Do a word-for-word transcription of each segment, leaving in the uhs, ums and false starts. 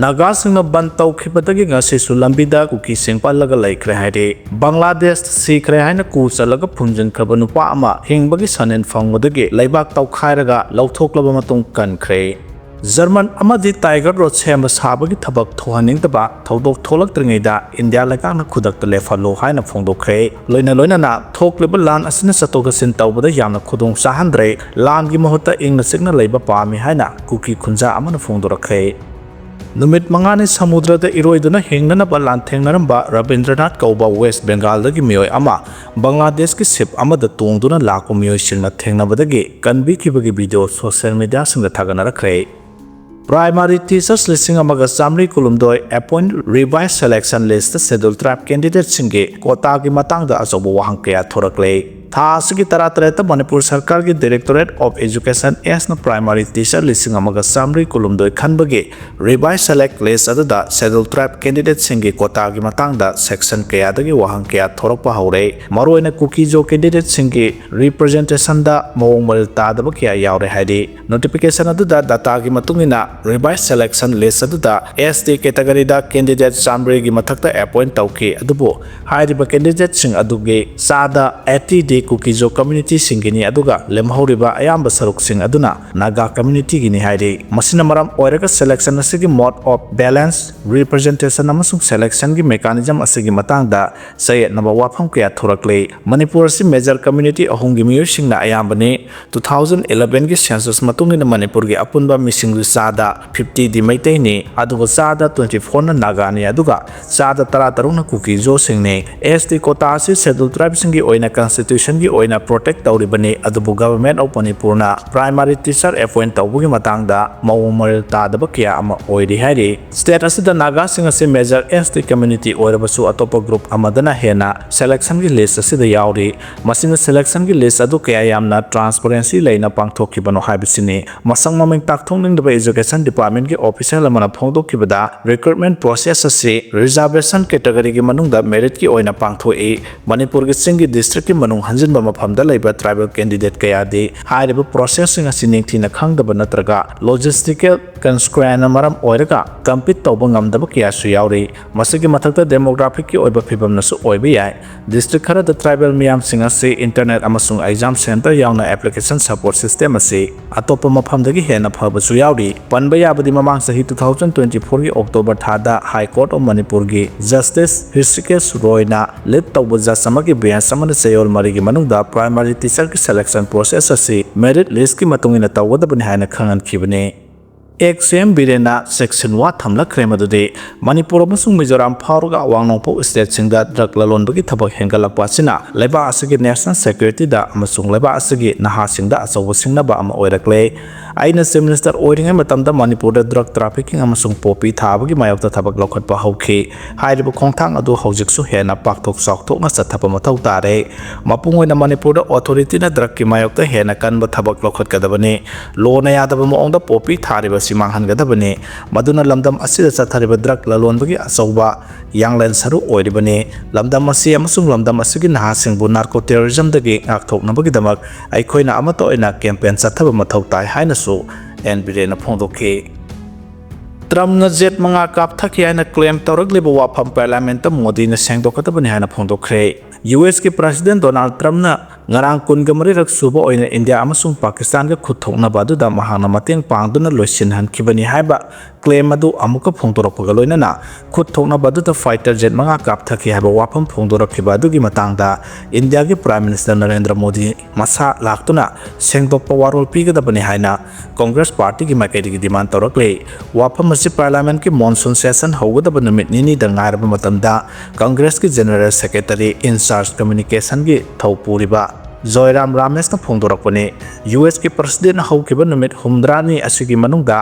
ꯅꯥꯒꯥꯁꯤꯡꯅ ꯕꯟ ꯇꯧꯈꯤꯕꯗꯒꯤ ꯉꯁꯤꯁꯨ ꯂꯝꯕꯤꯗ ꯀꯨꯀꯤꯁꯤꯡ ꯄꯜꯂꯒ ꯂꯩꯈ꯭ꯔꯦ ꯍꯥꯏꯔꯤ꯫ ꯕꯪꯒ꯭ꯂꯥꯗꯦꯁꯇ ꯁꯤꯈ꯭ꯔꯦ ꯍꯥꯏꯅ ꯀꯨ ꯆꯠꯂꯒ ꯐꯨꯝꯖꯤꯟꯈ꯭ꯔꯕ ꯅꯨꯄꯥ ꯑꯃ ꯍꯤꯡꯕꯒꯤ ꯁꯟꯅꯦꯟ ꯐꯪꯕꯗꯒꯤ ꯂꯩꯕꯥꯛ ꯇꯧꯈꯥꯏꯔꯒ ꯂꯧꯊꯣꯛꯂꯕ ꯃꯇꯨꯡ ꯀꯟꯈ꯭ꯔꯦ꯫ ꯖꯔꯃꯟ ꯑꯃꯗꯤ ꯇꯥꯏꯒꯔ ꯔꯣꯗ ꯁꯦꯝꯕ ꯁꯥꯕꯒꯤ ꯊꯕꯛ ꯊꯣꯛꯍꯟꯅꯤꯡꯗꯕ ꯊꯧꯗꯣꯛ ꯊꯣꯛꯂꯛꯇ꯭ꯔꯤꯉꯩꯗ ꯏꯟꯗꯤꯌꯥ ꯂꯩꯉꯥꯛꯅ ꯈꯨꯗꯛꯇ ꯂꯦꯞꯍꯜꯂꯨ ꯍꯥꯏꯅ ꯐꯣꯡꯗꯣꯛꯈ꯭ꯔꯦ꯫ ꯂꯣꯏꯅ ꯂꯣꯏꯅꯅ ꯊꯣꯛꯂꯤꯕ ꯂꯥꯟ ꯑꯁꯤꯅ ꯆꯠꯊꯣꯛ ꯆꯠꯁꯤꯟ ꯇꯧꯕꯗ ꯌꯥꯝꯅ ꯈꯨꯗꯣꯡ ꯆꯥꯍꯟꯗ꯭ꯔꯦ꯫ ꯂꯥꯟꯒꯤ ꯃꯍꯨꯠꯇ ꯏꯪꯅ ꯆꯤꯛꯅ ꯂꯩꯕ ꯄꯥꯝꯃꯤ ꯍꯥꯏꯅ ꯀꯨꯀꯤ ꯈꯨꯟꯖꯥ ꯑꯃꯅ ꯐꯣꯡꯗꯣꯔꯛꯈ꯭ꯔꯦ꯫ ꯅꯨꯃꯤꯠ ꯃꯉꯥꯅꯤ ꯁꯃꯨꯗ꯭ꯔꯗ ꯏꯔꯣꯏꯗꯨꯅ ꯍꯤꯡꯅꯅꯕ ꯂꯥꯟꯊꯦꯡꯅꯔꯝꯕ ꯔꯕꯤꯟꯗ꯭ꯔꯅꯥꯊ ꯀꯧꯕ ꯋꯦꯁ ꯕꯦꯡꯒꯥꯜꯗꯒꯤ ꯃꯤꯑꯣꯏ ꯑꯃ ꯕꯪꯒ꯭ꯂꯥꯗꯦꯁꯀꯤ ꯁꯤꯞ ꯑꯃꯗ ꯇꯣꯡꯗꯨꯅ ꯂꯥꯛꯄ ꯃꯤꯑꯣꯏꯁꯤꯡꯅ ꯊꯦꯡꯅꯕꯗꯒꯤ ꯀꯟꯕꯤꯈꯤꯕꯒꯤ ꯚꯤꯗꯤꯑꯣ ꯁꯣꯁꯤꯌꯦꯜ ꯃꯤꯗꯤꯌꯥꯁꯤꯡꯗ ꯊꯥꯒꯠꯅꯔꯛꯈ꯭ꯔꯦ꯫ ꯄ꯭ꯔꯥꯏꯃꯥꯔꯤ ꯇꯤꯆꯔꯁ ꯂꯤꯁꯤꯡ ꯑꯃꯒ ꯆꯥꯃꯔꯤ ꯀꯨꯟꯍꯨꯝꯗꯣꯏ ꯑꯦꯄꯣꯏꯟꯠ ꯔꯤꯚꯥꯏꯁ ꯁꯦꯂꯦꯛꯁꯟ ꯂꯤꯁꯇ ꯁꯦꯗꯨꯜ ꯇ꯭ꯔꯥꯏꯕ ꯀꯦꯟꯗꯤꯗꯦꯠꯁꯤꯡꯒꯤ ꯀꯣꯇꯥꯒꯤ ꯃꯇꯥꯡꯗ ꯑꯆꯧꯕ ꯋꯥꯍꯪ ꯀꯌꯥ ꯊꯣꯔꯛꯂꯦ꯫ ꯊꯥ ꯑꯁꯤꯒꯤ ꯇꯔꯥꯇꯔꯦꯠꯇ ꯃꯅꯤꯄꯨꯔ ꯁꯔꯀꯥꯔꯒꯤ ꯗꯥꯏꯔꯦꯛꯇꯣꯔꯦꯠ ꯑꯣꯐ ꯑꯦꯖꯨꯀꯦꯁꯟ ꯑꯦꯁꯅ ꯄ꯭ꯔꯥꯏꯃꯥꯔꯤ ꯇꯤꯆꯔ ꯂꯤꯁꯤꯡ ꯑꯃꯒ ꯆꯥꯃꯔꯤ ꯀꯨꯟꯍꯨꯝꯗꯣꯏ ꯈꯟꯕꯒꯤ ꯔꯤꯚꯥꯏꯁ ꯁꯦꯂꯦꯛ ꯂꯤꯁ ꯑꯗꯨꯗ ꯁꯦꯗꯨꯜ ꯇ꯭ꯔꯥꯏꯕ ꯀꯦꯟꯗꯤꯗꯦꯠꯁꯤꯡꯒꯤ ꯀꯣꯇꯥꯒꯤ ꯃꯇꯥꯡꯗ ꯁꯦꯛꯁꯟ ꯀꯌꯥꯗꯒꯤ ꯋꯥꯍꯪ ꯀꯌꯥ ꯊꯣꯔꯛꯄ ꯍꯧꯔꯦ꯫ ꯃꯔꯨꯑꯣꯏꯅ ꯀꯨꯀꯤꯖꯣ ꯀꯦꯟꯗꯤꯗꯦꯠꯁꯤꯡꯒꯤ ꯔꯤꯄ꯭ꯔꯖꯦꯟꯇꯦꯁꯟꯗ ꯃꯑꯣꯡ ꯃꯔꯤꯜ ꯇꯥꯗꯕ ꯀꯌꯥ ꯌꯥꯎꯔꯦ ꯍꯥꯏꯔꯤ꯫ ꯅꯣꯇꯤꯐꯤꯀꯦꯁꯟ ꯑꯗꯨꯗ ꯗꯥꯇꯥꯒꯤ ꯃꯇꯨꯡ ꯏꯟꯅ ꯔꯤꯚꯥꯏꯁ ꯁꯦꯂꯦꯛꯁꯟ ꯂꯤꯁ ꯑꯗꯨꯗ ꯑꯦꯁ ꯇꯤ ꯀꯦꯇꯒꯔꯤꯗ ꯀꯦꯟꯗꯤꯗꯦꯠ ꯆꯥꯃꯔꯤꯒꯤ ꯃꯊꯛꯇ ꯑꯦꯄꯣꯏꯟꯠ ꯇꯧꯈꯤ, ꯑꯗꯨꯕꯨ ꯍꯥꯏꯔꯤꯕ ꯀꯦꯟꯗꯤꯗꯦꯠꯁꯤꯡ ꯑꯗꯨꯒꯤ ꯆꯥꯗ ꯑꯩꯠꯇꯤꯗꯤ ꯀꯨꯀꯤꯖꯣ ꯀꯝꯃ꯭ꯌꯨꯅꯤꯇꯤꯁꯤꯡꯒꯤꯅꯤ, ꯑꯗꯨꯒ ꯂꯦꯝꯍꯧꯔꯤꯕ ꯑꯌꯥꯝꯕ ꯁꯔꯨꯛꯁꯤꯡ ꯑꯗꯨꯅ ꯅꯥꯒꯥ ꯀꯝꯃ꯭ꯌꯨꯅꯤꯇꯤꯒꯤꯅꯤ ꯍꯥꯏꯔꯤ꯫ ꯃꯁꯤꯅ ꯃꯔꯝ ꯑꯣꯏꯔꯒ ꯁꯦꯂꯦꯛꯁꯟ ꯑꯁꯤꯒꯤ ꯃꯣꯗ ꯑꯣꯐ ꯕꯦꯂꯦꯟꯁ ꯔꯤꯄ꯭ꯔꯖꯦꯟꯇꯦꯁꯟ ꯑꯃꯁꯨꯡ ꯁꯦꯂꯦꯛꯁꯟꯒꯤ ꯃꯦꯀꯥꯅꯤꯖꯝ ꯑꯁꯤꯒꯤ ꯃꯇꯥꯡꯗ ꯆꯌꯦꯠꯅꯕ ꯋꯥꯐꯝ ꯀꯌꯥ ꯊꯣꯔꯛꯂꯤ꯫ ꯃꯅꯤꯄꯨꯔ ꯑꯁꯤ ꯃꯦꯖꯔ ꯀꯝꯃ꯭ꯌꯨꯅꯤꯇꯤ ꯑꯍꯨꯝꯒꯤ ꯃꯤꯑꯣꯏꯁꯤꯡꯅ ꯑꯌꯥꯝꯕꯅꯤ꯫ ꯇꯨ ꯊꯥꯎꯖꯟ ꯏꯂꯚꯦꯟꯒꯤ ꯁꯦꯟꯁꯁ ꯃꯇꯨꯡ ꯏꯟꯅ ꯃꯅꯤꯄꯨꯔꯒꯤ ꯑꯄꯨꯟꯕ ꯃꯤꯁꯤꯡꯒꯤ ꯆꯥꯗ ꯐꯤꯐꯇꯤꯗꯤ ꯃꯩꯇꯩꯅꯤ, ꯑꯗꯨꯒ ꯆꯥꯗ ꯇ꯭ꯋꯦꯟꯇꯤ ꯐꯣꯔꯅ ꯅꯥꯒꯥꯅꯤ, ꯑꯗꯨꯒ ꯆꯥꯗ ꯇꯔꯥꯇꯔꯨꯛꯅ ꯀꯨꯀꯤꯖꯣꯁꯤꯡꯅꯤ꯫ ꯑꯦꯁ ꯇꯤ ꯀꯣꯇꯥ ꯑꯁꯤ ꯁꯦꯗꯨꯜ ꯇ꯭ꯔꯥꯏꯕꯁꯤꯡꯒꯤ ꯑꯣꯏꯅ ꯀꯟꯁꯇꯤꯇ꯭ꯌꯨꯁꯟꯒꯤ ꯑꯣꯏꯅ ꯄ꯭ꯔꯣꯇꯦꯛ ꯇꯧꯔꯤꯕꯅꯤ, ꯑꯗꯨꯕꯨ ꯒꯚꯔꯟꯃꯦꯟꯠ ꯑꯣꯐ ꯃꯅꯤꯄꯨꯔꯅ ꯄ꯭ꯔꯥꯏꯃꯥꯔꯤ ꯇꯤꯆꯔ ꯑꯦꯄꯣꯏꯟꯠ ꯇꯧꯕꯒꯤ ꯃꯇꯥꯡꯗ ꯃꯑꯣꯡ ꯃꯔꯤꯜ ꯇꯥꯗꯕ ꯀꯌꯥ ꯑꯃ ꯑꯣꯏꯔꯤ ꯍꯥꯏꯔꯤ꯫ ꯁ꯭ꯇꯦꯠ ꯑꯁꯤꯗ ꯅꯥꯒꯥꯁꯤꯡ ꯑꯁꯤ ꯃꯦꯖꯔ ꯑꯦꯁ ꯇꯤ ꯀꯝꯃ꯭ꯌꯨꯅꯤꯇꯤ ꯑꯣꯏꯔꯕꯁꯨ ꯑꯇꯣꯞꯄ ꯒ꯭ꯔꯨꯞ ꯑꯃꯗꯅ ꯍꯦꯟꯅ ꯁꯦꯂꯦꯛꯁꯟꯒꯤ ꯂꯤꯁ ꯑꯁꯤꯗ ꯌꯥꯎꯔꯤ꯫ ꯃꯁꯤꯅ ꯁꯦꯂꯦꯛꯁꯟꯒꯤ ꯂꯤꯁ ꯑꯗꯨ ꯀꯌꯥ ꯌꯥꯝꯅ ꯇ꯭ꯔꯥꯟꯁꯄꯔꯦꯟꯁꯤ ꯂꯩꯅ ꯄꯥꯡꯊꯣꯛꯈꯤꯕꯅꯣ ꯍꯥꯏꯕꯁꯤꯅꯤ꯫ ꯃꯁꯛ ꯃꯃꯤꯡ ꯇꯥꯛꯊꯣꯛꯅꯤꯡꯗꯕ ꯑꯦꯖꯨꯀꯦꯁꯟ ꯗꯤꯄꯥꯔꯠꯃꯦꯟꯠꯀꯤ ꯑꯣꯐꯤꯁꯤꯌꯦꯜ ꯑꯃꯅ ꯐꯣꯡꯗꯣꯛꯈꯤꯕꯗ, ꯔꯤꯀ꯭ꯔꯨꯠꯃꯦꯟꯠ ꯄ꯭ꯔꯣꯁꯦꯁ ꯑꯁꯤ ꯔꯤꯖꯥꯔꯕꯦꯁꯟ ꯀꯦꯇꯒꯔꯤꯒꯤ ꯃꯅꯨꯡꯗ ꯃꯦꯔꯤꯠꯀꯤ ꯑꯣꯏꯅ ꯄꯥꯡꯊꯣꯛꯏ꯫ ꯃꯅꯤꯄꯨꯔꯒꯤ ꯆꯤꯡꯒꯤ ꯗꯤꯁꯇ꯭ꯔꯤꯛꯀꯤ ꯃꯅꯨꯡ ꯈꯣꯝꯖꯤꯟꯕ ꯃꯐꯝꯗ ꯂꯩꯕ tribal candidate ꯀꯌꯥꯗꯤ ꯍꯥꯏꯔꯤꯕ processꯁꯤꯡ ꯑꯁꯤ ꯅꯤꯡꯊꯤꯅ ꯈꯪꯗꯕ ꯅꯠꯇ꯭ꯔꯒ logistical constraintꯅ ꯃꯔꯝ ꯑꯣꯏꯔꯒ compete ꯇꯧꯕ ꯉꯝꯗꯕ ꯀꯌꯥꯁꯨ ꯌꯥꯎꯔꯤ꯫ ꯃꯁꯤꯒꯤ ꯃꯊꯛꯇ demographicꯀꯤ ꯑꯣꯏꯕ ꯐꯤꯕꯝꯅꯁꯨ ꯑꯣꯏꯕ ꯌꯥꯏ꯫ District ꯈꯔꯗ tribal ꯃꯤꯌꯥꯝꯁꯤꯡ ꯑꯁꯤ internet ꯑꯃꯁꯨꯡ exam center ꯌꯥꯎꯅ application support system ꯑꯁꯤ ꯑꯇꯣꯞꯄ ꯃꯐꯝꯗꯒꯤ ꯍꯦꯟꯅ ꯐꯕꯁꯨ ꯌꯥꯎꯔꯤ꯫ ꯄꯟꯕ ꯌꯥꯕꯗꯤ ꯃꯃꯥꯡ ꯆꯍꯤ two thousand twenty fourꯒꯤ October ꯊꯥꯗ High Court of ꯃꯅꯤꯄꯨꯔꯒꯤ Justice ꯍ꯭ꯔꯤꯁꯤꯀꯦꯁ ꯔꯣꯏꯅ lead ꯇꯧꯕ judge ꯑꯃꯒꯤ bench ꯑꯃꯅ ꯆꯌꯣꯜ ꯃꯔꯤꯒꯤ ꯃꯅꯨꯡꯗ primary teacherꯒꯤ selection process ꯑꯁꯤ merit listꯀꯤ ꯃꯇꯨꯡ ꯏꯟꯅ ꯇꯧꯒꯗꯕꯅꯤ ꯍꯥꯏꯅ ꯈꯪꯍꯟꯈꯤꯕꯅꯤ꯫ Ex CM ꯕꯤꯔꯦꯟꯅ ꯆꯦꯛꯁꯤꯟ ꯋꯥ ꯊꯝꯂꯛꯈ꯭ꯔꯦ ꯃꯗꯨꯗꯤ ꯃꯅꯤꯄꯨꯔ ꯑꯃꯁꯨꯡ ꯃꯤꯖꯣꯔꯥꯝ ꯐꯥꯎꯔꯒ ꯑꯋꯥꯡ ꯅꯣꯡꯄꯣꯛ stateꯁꯤꯡꯗ drug ꯂꯂꯣꯟꯕꯒꯤ ꯊꯕꯛ ꯍꯦꯟꯒꯠꯂꯛꯄ ꯑꯁꯤꯅ ꯂꯩꯕꯥꯛ ꯑꯁꯤꯒꯤ national securityꯗ ꯑꯃꯁꯨꯡ ꯂꯩꯕꯥꯛ ꯑꯁꯤꯒꯤ ꯅꯍꯥꯁꯤꯡꯗ ꯑꯆꯧꯕ ꯁꯤꯡꯅꯕ ꯑꯃ ꯑꯣꯏꯔꯛꯂꯦ꯫ ꯑꯩꯅ Chief Minister ꯑꯣꯏꯔꯤꯉꯩ ꯃꯇꯝꯗ ꯃꯅꯤꯄꯨꯔꯗ drug trafficking ꯑꯃꯁꯨꯡ poppy ꯊꯥꯕꯒꯤ ꯃꯥꯌꯣꯛꯇ ꯊꯕꯛ ꯂꯧꯈꯠꯄ ꯍꯧꯈꯤ꯫ ꯍꯥꯏꯔꯤꯕ ꯈꯣꯡꯊꯥꯡ ꯑꯗꯨ ꯍꯧꯖꯤꯛꯁꯨ ꯍꯦꯟꯅ ꯄꯥꯛꯊꯣꯛ ꯆꯥꯎꯊꯣꯛꯅ ꯆꯠꯊꯕ ꯃꯊꯧ ꯇꯥꯔꯦ꯫ ꯃꯄꯨꯡ ꯑꯣꯏꯅ ꯃꯅꯤꯄꯨꯔꯗ authorityꯅ drugꯀꯤ ꯃꯥꯌꯣꯛꯇ ꯍꯦꯟꯅ ꯀꯟꯕ ꯊꯕꯛ ꯂꯧꯈꯠꯀꯗꯕꯅꯤ꯫ ꯂꯣꯅ ꯌꯥꯗꯕ ꯃꯑꯣꯡꯗ poppy ꯊꯥꯔꯤꯕ ꯑꯁꯤ ꯃꯥꯡꯍꯟꯒꯗꯕꯅꯤ꯫ ꯃꯗꯨꯅ ꯂꯝꯗꯝ ꯑꯁꯤꯗ ꯆꯠꯊꯔꯤꯕ drug ꯂꯂꯣꯟꯕꯒꯤ ꯑꯆꯧꯕ ꯌꯥꯡꯂꯦꯟ ꯁꯔꯨ ꯑꯣꯏꯔꯤꯕꯅꯤ꯫ ꯂꯝꯗꯝ ꯑꯁꯤ ꯑꯃꯁꯨꯡ ꯂꯝꯗꯝ ꯑꯁꯤꯒꯤ ꯅꯍꯥꯁꯤꯡꯕꯨ narco terrorismꯗꯒꯤ ꯉꯥꯛꯊꯣꯛꯅꯕꯒꯤꯗꯃꯛ ꯑꯩꯈꯣꯏꯅ ꯑꯃꯠꯇ ꯑꯣꯏꯅ campaign ꯆꯠꯊꯕ ꯃꯊꯧ ꯇꯥꯏ ꯍꯥꯏꯅꯁꯨ ꯑꯦꯟ ꯕꯤꯔꯦꯟꯅ ꯐꯣꯡꯗꯣꯛꯈꯤ꯫ Trumpꯅ jet ꯃꯉꯥ ꯀꯥꯞꯊꯈꯤ ꯍꯥꯏꯅ claim ꯇꯧꯔꯛꯂꯤꯕ ꯋꯥꯐꯝ Parliamentꯇ ꯃꯣꯗꯤꯅ ꯁꯦꯡꯗꯣꯛꯀꯗꯕꯅꯤ ꯍꯥꯏꯅ ꯐꯣꯡꯗꯣꯛꯈ꯭ꯔꯦ꯫ USꯀꯤ President Donald Trumpꯅ ꯉꯔꯥꯡ ꯀꯨꯟꯒ ꯃꯔꯤꯔꯛ ꯁꯨꯕ ꯑꯣꯏꯅ ꯏꯟꯗꯤꯌꯥ ꯑꯃꯁꯨꯡ ꯄꯥꯀꯤꯁꯇꯥꯟꯒ ꯈꯨꯠ ꯊꯣꯛꯅꯕ ꯑꯗꯨꯗ ꯃꯍꯥꯛꯅ ꯃꯇꯦꯡ ꯄꯥꯡꯗꯨꯅ ꯂꯣꯏꯁꯤꯟꯍꯟꯈꯤꯕꯅꯤ ꯍꯥꯏꯕ claim ꯑꯗꯨ ꯑꯃꯨꯛꯀ ꯐꯣꯡꯗꯣꯔꯛꯄꯒ ꯂꯣꯏꯅꯅ ꯈꯨꯠ ꯊꯣꯛꯅꯕ ꯑꯗꯨꯗ fighter jet ꯃꯉꯥ ꯀꯥꯞꯊꯈꯤ ꯍꯥꯏꯕ ꯋꯥꯐꯝ ꯐꯣꯡꯗꯣꯔꯛꯈꯤꯕ ꯑꯗꯨꯒꯤ ꯃꯇꯥꯡꯗ ꯏꯟꯗꯤꯌꯥꯒꯤ Prime Minister ꯅꯔꯦꯟꯗ꯭ꯔ ꯃꯣꯗꯤ ꯃꯁꯥ ꯂꯥꯛꯇꯨꯅ ꯁꯦꯡꯗꯣꯛꯄ ꯋꯥꯔꯣꯜ ꯄꯤꯒꯗꯕꯅꯤ ꯍꯥꯏꯅ Congress partyꯒꯤ ꯃꯥꯏꯀꯩꯗꯒꯤ demand ꯇꯧꯔꯛꯂꯤ꯫ ꯋꯥꯐꯝ ꯑꯁꯤ Parliamentꯀꯤ monsoon session ꯍꯧꯒꯗꯕ ꯅꯨꯃꯤꯠ ꯅꯤꯅꯤꯗ ꯉꯥꯏꯔꯕ ꯃꯇꯝꯗ Congressꯀꯤ General Secretary in charge communicationꯒꯤ ꯊꯧ ꯄꯨꯔꯤꯕ ꯖꯣꯏꯔꯥꯝ ꯔꯥꯃꯦꯁꯅ ꯐꯣꯡꯗꯣꯔꯛꯄꯅꯤ꯫ USꯀꯤ Presidentꯅ ꯍꯧꯈꯤꯕ ꯅꯨꯃꯤꯠ ꯍꯨꯝꯗ꯭ꯔꯥꯅꯤ ꯑꯁꯤꯒꯤ ꯃꯅꯨꯡꯗ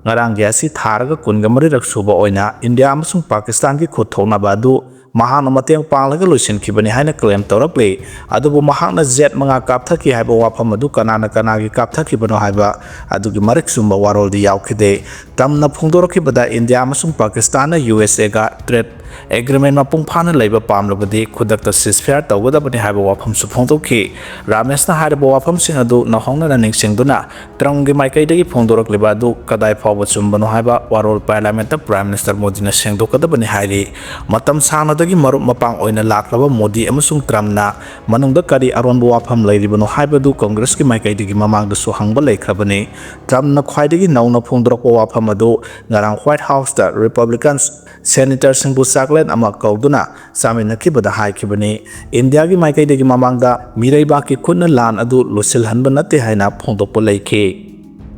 ꯉꯔꯥꯡꯒꯤ ꯑꯁꯤ ꯊꯥꯔꯒ ꯀꯨꯟꯒ ꯃꯔꯤꯔꯛ ꯁꯨꯕ ꯑꯣꯏꯅ ꯏꯟꯗꯤꯌꯥ ꯑꯃꯁꯨꯡ ꯄꯥꯀꯤꯁꯇꯥꯟꯒꯤ ꯈꯨꯠ ꯊꯣꯛꯅꯕ ꯑꯗꯨ ꯃꯍꯥꯛꯅ ꯃꯇꯦꯡ ꯄꯥꯡꯂꯒ ꯂꯣꯏꯁꯤꯟꯈꯤꯕꯅꯤ ꯍꯥꯏꯅ claim ꯇꯧꯔꯛꯂꯤ꯫ ꯑꯗꯨꯕꯨ ꯃꯍꯥꯛꯅ jet ꯃꯉꯥ ꯀꯥꯞꯊꯈꯤ ꯍꯥꯏꯕ ꯋꯥꯐꯝ ꯑꯗꯨ ꯀꯅꯥꯅ ꯀꯅꯥꯒꯤ ꯀꯥꯞꯊꯈꯤꯕꯅꯣ ꯍꯥꯏꯕ ꯑꯗꯨꯒꯤ ꯃꯔꯤꯛ ꯆꯨꯝꯕ ꯋꯥꯔꯣꯜꯗꯤ ꯌꯥꯎꯈꯤꯗꯦ꯫ Trumpꯅ ꯐꯣꯡꯗꯣꯔꯛꯈꯤꯕꯗ ꯏꯟꯗꯤꯌꯥ ꯑꯃꯁꯨꯡ ꯄꯥꯀꯤꯁꯇꯥꯟꯅ USAꯒ trade ꯑꯦꯒ꯭ꯔꯤꯃꯦꯟ ꯃꯄꯨꯡ ꯐꯥꯅ ꯂꯩꯕ ꯄꯥꯝꯂꯕꯗꯤ ꯈꯨꯗꯛꯇ ꯁꯤꯁꯐꯤꯌꯥꯔ ꯇꯧꯒꯗꯕꯅꯤ ꯍꯥꯏꯕ ꯋꯥꯐꯝꯁꯨ ꯐꯣꯡꯗꯣꯛꯈꯤ꯫ ꯔꯥꯃꯦꯁꯅ ꯍꯥꯏꯔꯤꯕ ꯋꯥꯐꯝꯁꯤꯡ ꯑꯗꯨ ꯅꯧꯍꯧꯅꯅ ꯅꯤꯡꯁꯤꯡꯗꯨꯅ ꯇ꯭ꯔꯝꯒꯤ ꯃꯥꯏꯀꯩꯗꯒꯤ ꯐꯣꯡꯗꯣꯔꯛꯂꯤꯕ ꯑꯗꯨ ꯀꯗꯥꯏ ꯐꯥꯎꯕ ꯆꯨꯝꯕꯅꯣ ꯍꯥꯏꯕ ꯋꯥꯔꯣꯜ ꯄꯥꯔꯂꯤꯌꯥꯃꯦꯟꯠꯇ Prime Minister ꯃꯣꯗꯤꯅ ꯁꯦꯡꯗꯣꯛꯀꯗꯕꯅꯤ ꯍꯥꯏꯔꯤ꯫ ꯃꯇꯝ ꯁꯥꯡꯅꯗꯒꯤ ꯃꯔꯨꯞ ꯃꯄꯥꯡ ꯑꯣꯏꯅ ꯂꯥꯛꯂꯕ ꯃꯣꯗꯤ ꯑꯃꯁꯨꯡ ꯇ꯭ꯔꯝꯅ ꯃꯅꯨꯡꯗ ꯀꯔꯤ ꯑꯔꯣꯟꯕ ꯋꯥꯐꯝ ꯂꯩꯔꯤꯕꯅꯣ ꯍꯥꯏꯕꯗꯨ ꯀꯪꯒ꯭ꯔꯦꯁꯀꯤ ꯃꯥꯏꯀꯩꯗꯒꯤ ꯃꯃꯥꯡꯗꯁꯨ ꯍꯪꯕ ꯂꯩꯈ꯭ꯔꯕꯅꯤ꯫ ꯇ꯭ꯔꯝꯅ ꯈ꯭ꯋꯥꯏꯗꯒꯤ ꯅꯧꯅ ꯐꯣꯡꯗꯣꯔꯛꯄ ꯋꯥꯐꯝ ꯑꯗꯨ ꯉꯔꯥꯡ White Houseꯇ Republican senatorꯁꯤꯡꯕꯨ ꯆꯥꯛꯂꯦꯟ ꯑꯃ ꯀꯧꯗꯨꯅ ꯆꯥꯃꯤꯟꯅꯈꯤꯕꯗ ꯍꯥꯏꯈꯤꯕꯅꯤ꯫ ꯏꯟꯗꯤꯌꯥꯒꯤ ꯃꯥꯏꯀꯩꯗꯒꯤ ꯃꯃꯥꯡꯗ ꯃꯤꯔꯩꯕꯥꯛꯀꯤ ꯈꯨꯠꯅ ꯂꯥꯟ ꯑꯗꯨ ꯂꯣꯏꯁꯤꯜꯍꯟꯕ ꯅꯠꯇꯦ ꯍꯥꯏꯅ ꯐꯣꯡꯗꯣꯛꯄ ꯂꯩꯈꯤ꯫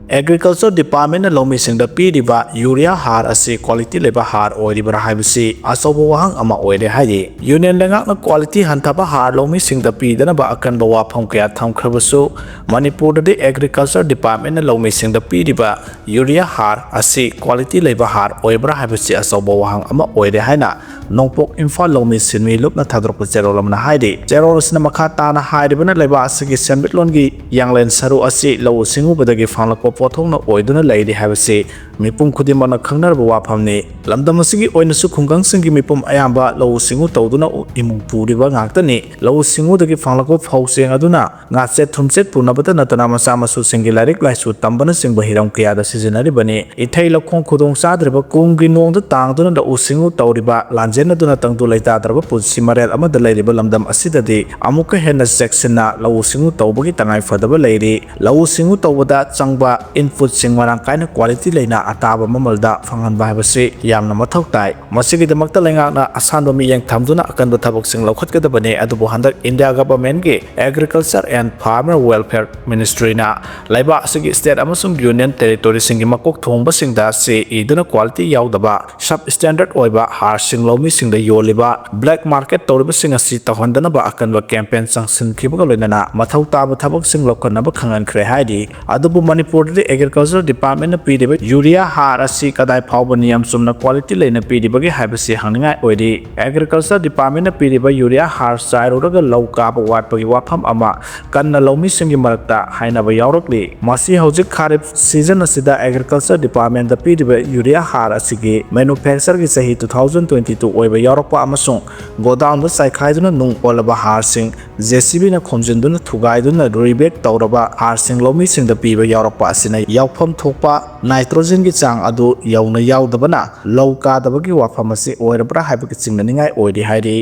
Agriculture Departmentꯅ ꯂꯧꯃꯤꯁꯤꯡꯗ ꯄꯤꯔꯤꯕ ꯌꯨꯔꯤꯌꯥ ꯍꯥꯔ ꯑꯁꯤ quality ꯂꯩꯕ ꯍꯥꯔ ꯑꯣꯏꯔꯤꯕ꯭ꯔꯥ ꯍꯥꯏꯕꯁꯤ ꯑꯆꯧꯕ ꯋꯥꯍꯪ ꯑꯃ ꯑꯣꯏꯔꯦ ꯍꯥꯏꯔꯤ꯫ Union ꯂꯩꯉꯥꯛꯅ quality ꯍꯟꯊꯕ ꯍꯥꯔ ꯂꯧꯃꯤꯁꯤꯡꯗ ꯄꯤꯗꯅꯕ ꯑꯀꯟꯕ ꯋꯥꯐꯝ ꯀꯌꯥ ꯊꯝꯈ꯭ꯔꯕꯁꯨ, ꯃꯅꯤꯄꯨꯔꯗꯗꯤ Agriculture Departmentꯅ ꯂꯧꯃꯤꯁꯤꯡꯗ ꯄꯤꯔꯤꯕ ꯌꯨꯔꯤꯌꯥ ꯍꯥꯔ ꯑꯁꯤ quality ꯂꯩꯕ ꯍꯥꯔ ꯑꯣꯏꯕ꯭ꯔꯥ ꯍꯥꯏꯕꯁꯤ ꯑꯆꯧꯕ ꯋꯥꯍꯪ ꯑꯃ ꯑꯣꯏꯔꯦ ꯍꯥꯏꯅ ꯅꯣꯡꯄꯣꯛ ꯏꯝꯐꯥꯜ ꯂꯧꯃꯤ ꯁꯤꯟꯃꯤ ꯂꯨꯞꯅ ꯊꯥꯗꯣꯔꯛꯄ ꯆꯦꯔꯣꯜ ꯑꯃꯅ ꯍꯥꯏꯔꯤ꯫ ꯆꯦꯔꯣꯜ ꯑꯁꯤꯅ ꯃꯈꯥ ꯇꯥꯅ ꯍꯥꯏꯔꯤꯕꯅ ꯂꯩꯕꯥꯛ ꯑꯁꯤꯒꯤ ꯁꯦꯟꯃꯤꯠꯂꯣꯟꯒꯤ ꯌꯥꯡꯂꯦꯟ ꯁꯔꯨ ꯑꯁꯤ ꯂꯧꯎ ꯁꯤꯡꯎꯕꯗꯒꯤ ꯐꯪꯂꯛꯄ ꯄꯣꯠꯊꯣꯛꯅ ꯑꯣꯏꯗꯨꯅ ꯂꯩꯔꯤ ꯍꯥꯏꯕꯁꯤ ꯃꯤꯄꯨꯝ ꯈꯨꯗꯤꯡꯃꯛꯅ ꯈꯪꯅꯔꯕ ꯋꯥꯐꯝꯅꯤ꯫ ꯂꯝꯗꯝ ꯑꯁꯤꯒꯤ ꯑꯣꯏꯅꯁꯨ ꯈꯨꯡꯒꯪꯁꯤꯡꯒꯤ ꯃꯤꯄꯨꯝ ꯑꯌꯥꯝꯕ ꯂꯧꯎ ꯁꯤꯡꯎ ꯇꯧꯗꯨꯅ ꯏꯃꯨꯡ ꯄꯨꯔꯤꯕ ꯉꯥꯛꯇꯅꯤ꯫ ꯂꯧꯎ ꯁꯤꯡꯎꯗꯒꯤ ꯐꯪꯂꯛꯄ ꯐꯧꯁꯤꯡ ꯑꯗꯨꯅ ꯉꯥꯆꯦꯠ ꯊꯨꯝꯆꯦꯠ ꯄꯨꯅꯕꯇ ꯅꯠꯇꯅ ꯃꯆꯥ ꯃꯁꯨꯁꯤꯡꯒꯤ ꯂꯥꯏꯔꯤꯛ ꯂꯥꯏꯁꯨ ꯇꯝꯕꯅꯆꯤꯡꯕ ꯍꯤꯔꯝ ꯀꯌꯥꯗ ꯁꯤꯖꯤꯟꯅꯔꯤꯕꯅꯤ꯫ ꯏꯊꯩ ꯂꯧꯈꯣꯡ ꯈꯨꯗꯣꯡ ꯆꯥꯗ꯭ꯔꯤꯕ ꯀꯨꯝꯒꯤ ꯅꯣꯡꯗ ꯇꯥꯡꯗꯨꯅ ꯂꯧꯎ ꯁꯤꯡꯎ ꯇꯧꯔꯤꯕ, ꯂꯥꯟꯖꯦꯟꯅꯗꯨꯅ ꯇꯪꯗꯨ ꯂꯩꯇꯥꯗ꯭ꯔꯕ ꯄꯨꯟꯁꯤ ꯃꯔꯦꯜ ꯑꯃꯗ ꯂꯩꯔꯤꯕ ꯂꯝꯗꯝ ꯑꯁꯤꯗꯗꯤ ꯑꯃꯨꯛꯀ ꯍꯦꯟꯅ ꯆꯦꯛꯁꯤꯟꯅ ꯂꯧꯎ ꯁꯤꯡꯎ ꯇꯧꯕꯒꯤ ꯇꯉꯥꯏ ꯐꯗꯕ ꯂꯩꯔꯤ꯫ ꯂꯧꯎ ꯁꯤꯡꯎ ꯇꯧꯕꯗ ꯆꯪꯕ inputꯁꯤꯡ ꯃꯔꯥꯡ ꯀꯥꯏꯅ quality ꯂꯩꯅ ꯑꯇꯥꯕ ꯃꯃꯜꯗ ꯐꯪꯍꯟꯕ ꯍꯥꯏꯕꯁꯤ ꯌꯥꯝꯅ ꯃꯊꯧ ꯇꯥꯏ꯫ ꯃꯁꯤꯒꯤꯗꯃꯛꯇ ꯂꯩꯉꯥꯛꯅ ꯑꯁꯥꯟꯕ ꯃꯤꯠꯌꯦꯡ ꯊꯝꯗꯨꯅ ꯑꯀꯟꯕ ꯊꯕꯛꯁꯤꯡ ꯂꯧꯈꯠꯀꯗꯕꯅꯤ꯫ ꯑꯗꯨꯕꯨ ꯍꯟꯗꯛ ꯏꯟꯗꯤꯌꯥ ꯒꯚꯔꯟꯃꯦꯟꯠꯀꯤ Agriculture and Farmer Welfare Ministryꯅ ꯂꯩꯕꯥꯛ ꯑꯁꯤꯒꯤ state ꯑꯃꯁꯨꯡ union territoryꯁꯤꯡꯒꯤ ꯃꯀꯣꯛ ꯊꯣꯡꯕꯁꯤꯡꯗ ꯆꯦ ꯏꯗꯨꯅ quality ꯌꯥꯎꯗꯕ, substandard ꯑꯣꯏꯕ ꯍꯥꯔꯁꯤꯡ ꯂꯧꯃꯤꯁꯤꯡꯗ ꯌꯣꯜꯂꯤꯕ, black market ꯇꯧꯔꯤꯕꯁꯤꯡ ꯑꯁꯤ ꯇꯧꯍꯟꯗꯅꯕ ꯑꯀꯟꯕ campaign ꯆꯪꯁꯤꯟꯈꯤꯕꯒ ꯂꯣꯏꯅꯅ ꯃꯊꯧ ꯇꯥꯕ ꯊꯕꯛꯁꯤꯡ ꯂꯧꯈꯠꯅꯕ ꯈꯪꯍꯟꯈ꯭ꯔꯦ ꯍꯥꯏꯔꯤ꯫ ꯑꯗꯨꯕꯨ ꯃꯅꯤꯄꯨꯔꯗꯗꯤ Agriculture Departmentꯅ ꯄꯤꯔꯤꯕ ꯌꯨꯔꯤꯌꯥ ꯍꯥꯔ ꯑꯁꯤ ꯀꯗꯥꯏ ꯐꯥꯎꯕ ꯅꯤꯌꯝ ꯆꯨꯝꯅ ꯀ꯭ꯋꯥꯂꯤꯇꯤ ꯂꯩꯅ ꯄꯤꯔꯤꯕꯒꯦ ꯍꯥꯏꯕꯁꯤ ꯍꯪꯅꯤꯡꯉꯥꯏ ꯑꯣꯏꯔꯤ꯫ ꯑꯦꯒ꯭ꯔꯤꯀꯜꯆꯔ ꯗꯤꯄꯥꯔꯠꯃꯦꯟꯅ ꯄꯤꯔꯤꯕ ꯌꯨꯔꯤꯌꯥ ꯍꯥꯔ ꯆꯥꯏꯔꯨꯔꯒ ꯂꯧ ꯀꯥꯕ ꯋꯥꯠꯄꯒꯤ ꯋꯥꯐꯝ ꯑꯃ ꯀꯟꯅ ꯂꯧꯃꯤꯁꯤꯡꯒꯤ ꯃꯔꯛꯇ ꯍꯥꯏꯅꯕ ꯌꯥꯎꯔꯛꯂꯤ꯫ ꯃꯁꯤ ꯍꯧꯖꯤꯛ ꯈꯥꯔꯤꯐ ꯁꯤꯖꯟ ꯑꯁꯤꯗ ꯑꯦꯒ꯭ꯔꯤꯀꯜꯆꯔ ꯗꯤꯄꯥꯔꯠꯃꯦꯟꯗ ꯄꯤꯔꯤꯕ ꯌꯨꯔꯤꯌꯥ ꯍꯥꯔ ꯑꯁꯤꯒꯤ ꯃꯦꯅꯨꯐꯦꯛꯆꯔꯒꯤ ꯆꯍꯤ two thousand twenty two ꯑꯣꯏꯕ ꯌꯥꯎꯔꯛꯄ ꯑꯃꯁꯨꯡ ꯒꯣꯗꯥꯎꯟꯗ ꯆꯥꯏꯈꯥꯏꯗꯨꯅ ꯅꯨꯡ ꯑꯣꯜꯂꯕ ꯍꯥꯔꯁꯤꯡ ꯖꯦ ꯁꯤ ꯕꯤꯅ ꯈꯣꯝꯖꯤꯟꯗꯨꯅ ꯊꯨꯒꯥꯏꯗꯨꯅ ꯔꯤꯕꯦꯛ ꯇꯧꯔꯕ ꯍꯥꯔꯁꯤꯡ ꯂꯧꯃꯤꯁꯤꯡꯗ ꯄꯤꯕ ꯌꯥꯎꯔꯛꯄ ꯑꯁꯤꯅ ꯌꯥꯎꯐꯝ ꯊꯣꯛꯄ ꯅꯥꯏꯇ꯭ꯔꯣꯖꯦꯟꯒꯤ ꯆꯥꯡ ꯑꯗꯨ ꯌꯧꯅ ꯌꯥꯎꯗꯕꯅ ꯂꯧ ꯀꯥꯗꯕꯒꯤ ꯋꯥꯐꯝ ꯑꯁꯤ ꯑꯣꯏꯔꯕ꯭ꯔꯥ ꯍꯥꯏꯕꯒꯤ ꯆꯤꯡꯅꯅꯤꯡꯉꯥꯏ ꯑꯣꯏꯔꯤ ꯍꯥꯏꯔꯤ꯫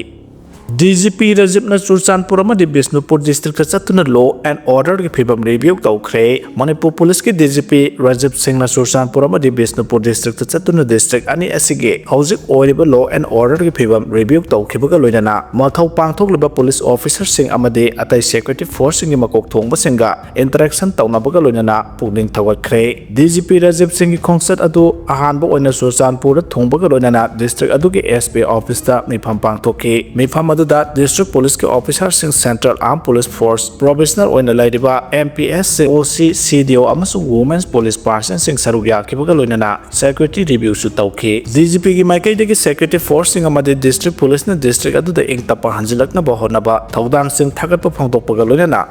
ꯗꯤ ꯖꯤ ꯄꯤ ꯔꯥꯖꯤꯕꯅ ꯆꯨꯔꯆꯥꯟꯄꯨꯔ ꯑꯃꯗꯤ ꯕꯤꯁꯅꯨꯄꯨꯔ ꯗꯤꯁꯇ꯭ꯔꯤꯛꯇ ꯆꯠꯇꯨꯅ law and orderꯒꯤ ꯐꯤꯕꯝ ꯔꯤꯚꯤꯌꯨ ꯇꯧꯈ꯭ꯔꯦ꯫ ꯃꯅꯤꯄꯨꯔ ꯄꯨꯂꯤꯁꯀꯤ ꯗꯤ ꯖꯤ ꯄꯤ ꯔꯥꯖꯤꯕ ꯁꯤꯡꯅ ꯆꯨꯔꯆꯥꯟꯄꯨꯔ ꯑꯃꯗꯤ ꯕꯤꯁꯅꯨꯄꯨꯔ ꯗꯤꯁꯇ꯭ꯔꯤꯛꯇ ꯆꯠꯇꯨꯅ ꯗꯤꯁꯇ꯭ꯔꯤꯛ ꯑꯅꯤ ꯑꯁꯤꯒꯤ ꯍꯧꯖꯤꯛ ꯑꯣꯏꯔꯤꯕ law and orderꯒꯤ ꯐꯤꯕꯝ ꯔꯤꯚꯤꯌꯨ ꯇꯧꯈꯤꯕꯒ ꯂꯣꯏꯅꯅ ꯃꯊꯧ ꯄꯥꯡꯊꯣꯛꯂꯤꯕ ꯄꯨꯂꯤꯁ ꯑꯣꯐꯤꯁꯔꯁꯤꯡ ꯑꯃꯗꯤ ꯑꯇꯩ ꯁꯦꯀ꯭ꯌꯨꯔꯤꯇꯤ ꯐꯣꯔꯁꯁꯤꯡꯒꯤ ꯃꯀꯣꯛ ꯊꯣꯡꯕꯁꯤꯡꯒ interaction ꯇꯧꯅꯕꯒ ꯂꯣꯏꯅꯅ ꯄꯨꯛꯅꯤꯡ ꯊꯧꯒꯠꯈ꯭ꯔꯦ꯫ ꯗꯤ ꯖꯤ ꯄꯤ ꯔꯥꯖꯤꯕ ꯁꯤꯡꯒꯤ ꯈꯣꯡꯆꯠ ꯑꯗꯨ ꯑꯍꯥꯟꯕ ꯑꯣꯏꯅ ꯆꯨꯔꯆꯥꯟꯄꯨꯔꯗ ꯊꯨꯡꯕꯒ ꯂꯣꯏꯅꯅ ꯗꯤꯁꯇ꯭ꯔꯤꯛ ꯑꯗꯨꯒꯤ ꯑꯦꯁ ꯄꯤ ꯑꯣꯐꯤꯁꯇ ꯃꯤꯐꯝ ꯄꯥꯡꯊꯣꯛꯈꯤ꯫ ꯃꯤꯐꯝ ꯑꯗꯨꯗ ꯗꯤꯁꯇ꯭ꯔꯤꯛ ꯄꯨꯂꯤꯁꯀꯤ ꯑꯣꯐꯤꯁꯥꯔꯁꯤꯡ, ꯁꯦꯟꯇ꯭ꯔꯦꯜ ꯑꯥꯔꯝ ꯄꯨꯂꯤꯁ ꯐꯣꯔꯁ ꯄ꯭ꯔꯣꯕꯦꯁꯅꯔ ꯑꯣꯏꯅ ꯂꯩꯔꯤꯕ ꯑꯦꯝ ꯄꯤ ꯑꯦꯁ, ꯑꯣ ꯁꯤ, ꯁꯤ ꯗꯤ ꯑꯣ ꯑꯃꯁꯨꯡ ꯋꯨꯃꯦꯟꯁ ꯄꯨꯂꯤꯁ ꯄꯥꯔꯁꯟꯁꯤꯡ ꯁꯔꯨꯛ ꯌꯥꯈꯤꯕꯒ ꯂꯣꯏꯅꯅ ꯁꯦꯀ꯭ꯌꯨꯔꯤꯇꯤ ꯔꯤꯚꯤꯌꯨꯁꯨ ꯇꯧꯈꯤ꯫ ꯗꯤ ꯖꯤ ꯄꯤꯒꯤ ꯃꯥꯏꯀꯩꯗꯒꯤ ꯁꯦꯀ꯭ꯌꯨꯔꯤꯇꯤ ꯐꯣꯔꯁꯁꯤꯡ ꯑꯃꯗꯤ ꯗꯤꯁꯇ꯭ꯔꯤꯛ ꯄꯨꯂꯤꯁꯅ ꯗꯤꯁꯇ꯭ꯔꯤꯛ ꯑꯗꯨꯗ ꯏꯪ ꯇꯞꯄ ꯍꯟꯖꯤꯜꯂꯛꯅꯕ ꯍꯣꯠꯅꯕ ꯊꯧꯗꯥꯡꯁꯤꯡ ꯊꯥꯒꯠꯄ ꯐꯣꯡꯗꯣꯛꯄꯒ ꯂꯣꯏꯅꯅ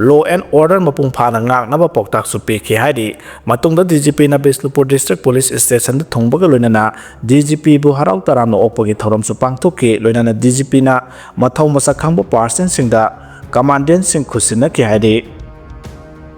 law and order ꯃꯄꯨꯡ ꯐꯥꯅ ꯉꯥꯛꯅꯕ ꯄꯥꯎꯇꯥꯛꯁꯨ ꯄꯤꯈꯤ ꯍꯥꯏꯔꯤ꯫ ꯃꯇꯨꯡꯗ ꯗꯤ ꯖꯤ ꯄꯤꯅ ꯕꯤꯁꯅꯨꯄꯨꯔ ꯗꯤꯁꯇ꯭ꯔꯤꯛ ꯄꯨꯂꯤꯁ ꯁ꯭ꯇꯦꯁꯟꯗ ꯊꯨꯡꯕꯒ ꯂꯣꯏꯅꯅ ꯗꯤ ꯖꯤ ꯄꯤꯕꯨ ꯍꯔꯥꯎ ꯇꯔꯥꯝꯅ ꯑꯣꯛꯄꯒꯤ ꯊꯧꯔꯝꯁꯨ ꯄꯥꯡꯊꯣꯛꯈꯤ꯫ ꯂꯣꯏꯅꯅ ꯗꯤ ꯖꯤ ꯄꯤꯅ ꯃꯊꯧ ꯃꯁꯛ ꯈꯪꯕ ꯄꯥꯔꯁꯟꯁꯤꯡꯗ ꯀꯃꯥꯟꯗꯦꯟꯁꯤꯡ ꯈꯨꯠꯁꯤꯟꯅꯈꯤ ꯍꯥꯏꯔꯤ꯫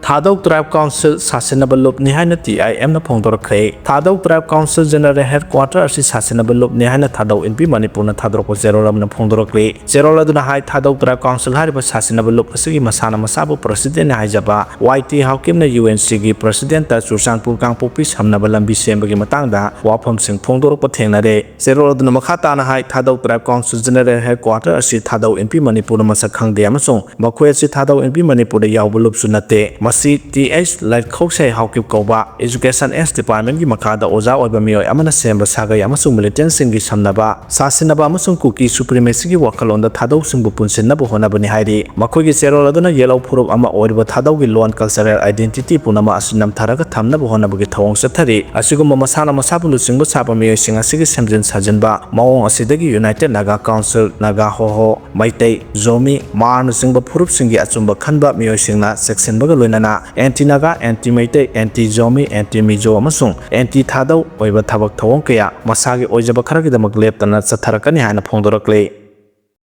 ꯊꯥꯗꯧ ꯇ꯭ꯔꯥꯏꯕ ꯀꯥꯎꯟꯁꯤꯜ ꯁꯥꯁꯤꯟꯅꯕ ꯂꯨꯞꯅꯤ ꯍꯥꯏꯅ ꯇꯤ ꯑꯥꯏ ꯑꯦꯝꯅ ꯐꯣꯡꯗꯣꯔꯛꯈ꯭ꯔꯦ꯫ ꯊꯥꯗꯧ ꯇ꯭ꯔꯥꯏꯕ ꯀꯥꯎꯟꯁꯤꯜ ꯖꯦꯅꯔꯦꯜ ꯍꯦꯗꯀ꯭ꯋꯥꯇꯔ ꯑꯁꯤ ꯁꯥꯁꯤꯟꯅꯕ ꯂꯨꯞꯅꯤ ꯍꯥꯏꯅ ꯊꯥꯗꯧ ꯏꯟꯄꯤ ꯃꯅꯤꯄꯨꯔꯅ ꯊꯥꯗꯣꯔꯛꯄ ꯆꯦꯔꯣꯜ ꯑꯃꯅ ꯐꯣꯡꯗꯣꯔꯛꯂꯤ꯫ ꯆꯦꯔꯣꯜ ꯑꯗꯨꯅ ꯍꯥꯏ, ꯊꯥꯗꯧ ꯇ꯭ꯔꯥꯏꯕ ꯀꯥꯎꯟꯁꯤꯜ ꯍꯥꯏꯔꯤꯕ ꯁꯥꯁꯤꯟꯅꯕ ꯂꯨꯞ ꯑꯁꯤꯒꯤ ꯃꯁꯥꯅ ꯃꯁꯥꯕꯨ ꯄ꯭ꯔꯁꯤꯗꯦꯟꯠꯅꯤ ꯍꯥꯏꯖꯕ ꯋꯥꯏ ꯇꯤ ꯍꯥꯎꯀꯤꯞꯅ ꯌꯨ ꯑꯦꯟ ꯁꯤꯒꯤ ꯄ꯭ꯔꯁꯤꯗꯦꯟꯠꯇ ꯆꯨꯔꯆꯥꯟꯄꯨꯔ ꯀꯥꯡꯄꯣꯛꯄꯤ ꯁꯝꯅꯕ ꯂꯝꯕꯤ ꯁꯦꯝꯕꯒꯤ ꯃꯇꯥꯡꯗ ꯋꯥꯐꯝꯁꯤꯡ ꯐꯣꯡꯗꯣꯔꯛꯄ ꯊꯦꯡꯅꯔꯦ꯫ ꯆꯦꯔꯣꯜ ꯑꯗꯨꯅ ꯃꯈꯥ ꯇꯥꯅ ꯍꯥꯏ, ꯊꯥꯗꯧ ꯇ꯭ꯔꯥꯏꯕ ꯀꯥꯎꯟꯁꯤꯜ ꯖꯦꯅꯔꯦꯜ ꯍꯦꯗꯀ꯭ꯋꯥꯇꯔ ꯑꯁꯤ ꯊꯥꯗꯧ ꯏꯟꯄꯤ ꯃꯅꯤꯄꯨꯔꯅ ꯃꯁꯛ ꯈꯪꯗꯦ ꯑꯃꯁꯨꯡ ꯃꯈꯣꯏ ꯑꯁꯤ ꯊꯥꯗꯧ ꯏꯟꯄꯤ ꯃꯅꯤꯄꯨꯔꯗ ꯌꯥꯎꯕ ꯂꯨꯞꯁꯨ ꯅꯠꯇꯦ꯫ ꯁꯤ ꯇꯤ ꯑꯩꯆ ꯂꯥꯏꯈꯧꯁꯩ ꯍꯥꯎꯀꯤꯞ ꯀꯧꯕ Education S Department ꯀꯤ ꯃꯈꯥꯗ ꯑꯣꯖꯥ ꯑꯣꯏꯕ ꯃꯤꯑꯣꯏ ꯑꯃꯅ ꯁꯦꯝꯕ ꯁꯥꯒꯩ ꯑꯃꯁꯨꯡ militant ꯁꯤꯡꯒꯤ ꯁꯝꯅꯕ, ꯁꯥꯁꯤꯟꯅꯕ ꯑꯃꯁꯨꯡ ꯀꯨꯀꯤ supremacy ꯒꯤ ꯋꯥꯈꯜꯂꯣꯟꯗ ꯊꯥꯗꯧꯁꯤꯡꯕꯨ ꯄꯨꯟꯁꯤꯟꯅꯕ ꯍꯣꯠꯅꯕꯅꯤ ꯍꯥꯏꯔꯤ꯫ ꯃꯈꯣꯏꯒꯤ ꯆꯦꯔꯣꯜ ꯑꯗꯨꯅ ꯌꯦꯜꯍꯧ ꯐꯨꯔꯨꯞ ꯑꯃ ꯑꯣꯏꯔꯤꯕ ꯊꯥꯗꯧꯒꯤ ꯂꯣꯟ, cultural identity ꯄꯨꯝꯅꯃꯛ ꯑꯁꯤ ꯅꯝꯊꯔꯒ ꯊꯝꯅꯕ ꯍꯣꯠꯅꯕꯒꯤ ꯊꯧꯑꯣꯡ ꯆꯠꯊꯔꯤ꯫ ꯑꯁꯤꯒꯨꯝꯕ ꯃꯁꯥꯅ ꯃꯁꯥꯕꯨ ꯂꯨꯆꯤꯡꯕ ꯁꯥꯕ ꯃꯤꯑꯣꯏꯁꯤꯡ ꯑꯁꯤꯒꯤ ꯁꯦꯝꯖꯤꯟ ꯁꯥꯖꯤꯟꯕ ꯃꯑꯣꯡ ꯑꯁꯤꯗꯒꯤ United Naga Council, Naga ꯍꯣꯍꯣ, Meitei, Zomi, ꯃꯥꯔꯅꯆꯤꯡꯕ ꯐꯨꯔꯨꯞꯁꯤꯡꯒꯤ ꯑꯆꯨꯝꯕ ꯈꯟꯕ ꯃꯤꯑꯣꯏꯁꯤꯡꯅ ꯆꯦꯛꯁꯤꯟꯕꯒ ꯂꯣꯏꯅꯅ anti Naga, anti Meitei, anti Zomi, anti ꯃꯤꯖꯣ ꯑꯃꯁꯨꯡ anti ꯊꯥꯗꯧ ꯑꯣꯏꯕ ꯊꯕꯛ ꯊꯧꯑꯣꯡ ꯀꯌꯥ ꯃꯁꯥꯒꯤ ꯑꯣꯏꯖꯕ ꯈꯔꯒꯤꯗꯃꯛ ꯂꯦꯞꯇꯅ ꯆꯠꯊꯔꯛꯀꯅꯤ ꯍꯥꯏꯅ ꯐꯣꯡꯗꯣꯔꯛꯂꯤ꯫